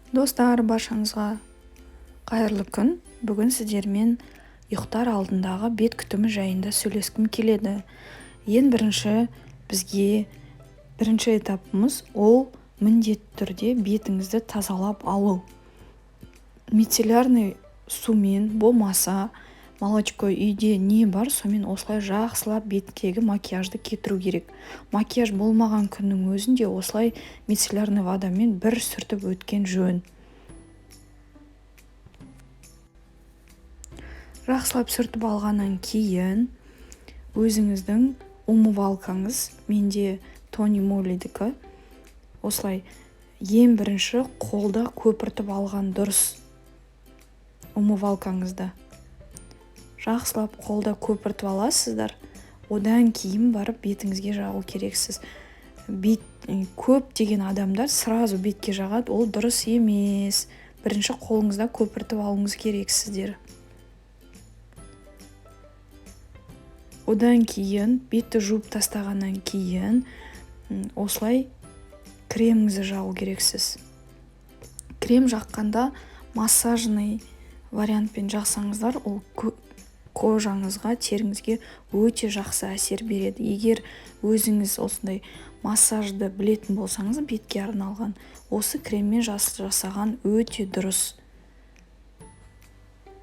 Достар, баршаңызға қайырлы күн! Бүгін сіздермен ұйықтар алдындағы бет күтімі жайында сөйлескім келеді. Ең бірінші бізге бірінші этапымыз ол міндетті түрде бетіңізді тазалап алу. Мицеллярный сумен болмаса молочко, үйде не бар, сонымен осылай жақсылап беттегі макияжды кетіру керек. Макияж болмаған күннің өзінде осылай мицеллярный водамен бір сүртіп өткен жөн. Жақсылап сүртіп алғаннан кейін өзіңіздің умывалкаңыз, менде Тони Молидікі, осылай ең бірінші қолда көпіртіп алған дұрыс. Умывалкаңызды жақсылап қолда көпіртіп аласыздар, одан кейін барып бетіңізге жағу керексіз. Бет көптеген адамдар сразу бетке жағады, ол дұрыс емес. Бірінші қолыңызда көпіртіп алуыңыз керексіздер. Одан кейін бетті жуып тастағаннан кейін осылай креміңізді жағу керексіз. Крем жаққанда массажный вариантпен жақсаңыздар, ол кожаңызға, теріңізге өте жақсы әсер береді. Егер өзіңіз осындай массажды білетін болсаңыз, бетке арналған осы креммен жасаған өте дұрыс.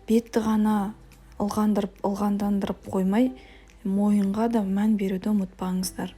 Бетті ғана ылғандандырып қоймай, мойынға да мән беруді ұмытпаңыздар.